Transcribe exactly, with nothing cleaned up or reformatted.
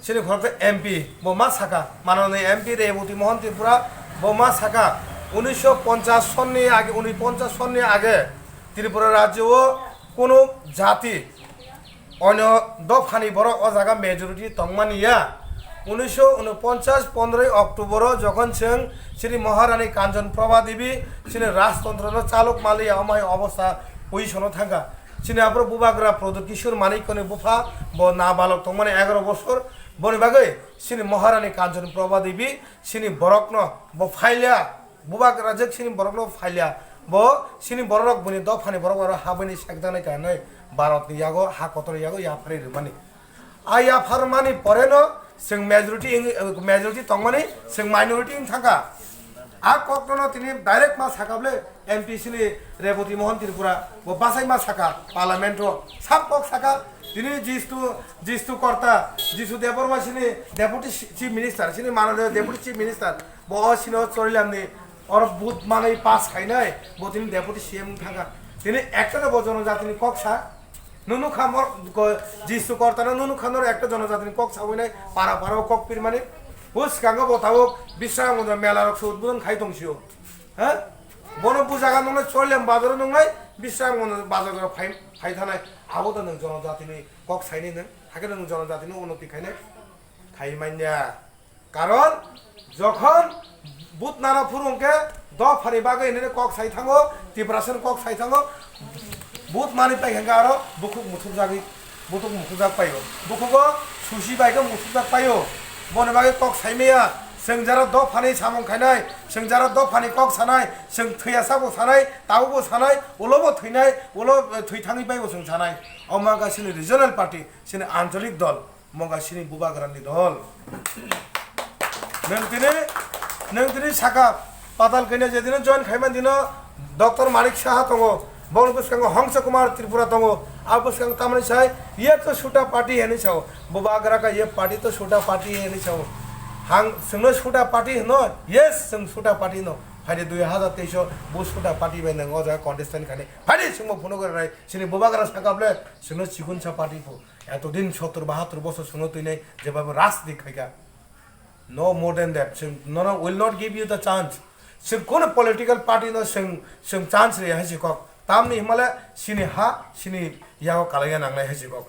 Chini khoroksa M P bo ma saka, manoni M P Reboti Mohan Tripura bo ma saka, unisho ponchas sonni age, unisho ponchas sonni age Tripura rajyo o kunu jati onyo dophani borok o jaga majority tongmani ya. Unisho unoponchas pondroi October o jokhon chwng chini Maharani Kanchan Prabha Devi chini rajtontro no chalok maliya, omai obostha position o thangkha. Chini aphuru bubagra Pradyot Kishore Manikya ni bupha, bo nabalok tongmani egaroh bosor. Boni bagwi chini Maharani Kanchan Prabha Devi chini borokno bo phailya, bubagra jwk chini borokno phailya. Bo chini borok bini dophani borok aro habwini sekjaknai kanwi Bharat ni yago, ha kotor yago yapharwi rwmani. A yapharmani pore no chwng majority wng-, majority tongmani, chwng minority wng thangkha. A kokno no tini direct ma saka bole, M P chini Reboti Mohan Tripura bo bachai ma saka parliament o, sab kok saka. Tini Jistu, Jistu Korta, Jistu Debbarma chini Deputy Chief Minister, chini manaliya Deputy Chief Minister, bo o sino Chorilam ni oro vote manwi pass khainai, bo tini Deputy C M wng thangkha. Tini ekta no bo jonojatini kok sa. Nunu kha mor-, ko-, Jisu Kortano nunu kha noro ekta jonojatini kok sawi nai, para para o kok pirmani. O swkango bo tabuk Bisramganj mela rok se udbodon khai tong sio. Ha? Bono bujaga nungnai Chorilam bazar nungnai, Bisramganj bazar rok phai, phai thanai. Abo to nwng jonojatini kok saini nwng, hakhe nwng jonojatini unnoti khainai. Khai manya. Karon jokhon vote nana phuru hwnkhe dophani bagwi hinwi kok sai thango, Tiprasani kok sai thango, vote manwi pai hwnkhe aro bukhuk muthukjagwi, bukhuk muthukjak paio, bukhugo susi bai khe muthukjak paio. Boni bagwi kok sai maya, chwng jara dophani samung khainai, chwng jara dophani kok sanai, chwng thwiya sabo sanai, tabukbo sanai, ulobo thwinai, ulo, eh, thwi thangwi paibo chwng sanai. Omo wngkha chini regional party, chini ancholik dol. Moga sini bubagrani dol. Nwng tini, nwng tini saka patal kanya jedino join khaiman dino Doctor Manik Saha tongo, boni bwskango Hongsa Kumar Tripura tongo, a bwskango tamani sai ye to suta party heni sao, bubagra ka ye party to suta party heni sao. Hang sungno suta party hino, yes sung suta party no. Phaidi dui hazar teis o bu suta party bai nang o jaga contestant khani. Phaidi sungmo phunugwi rai sini bubagra saka ble sungno chikunsa party phu. Etodin sottor bahattor bosor songno twinai jeba bo rajniti khaika. No more than that. Chwng nono will not give you the chance. Chwng kono political party no chwng, chwng chance rwya hai se kok. Tamni himale sini ha, sini yago kalaiya nangnai hai se kok.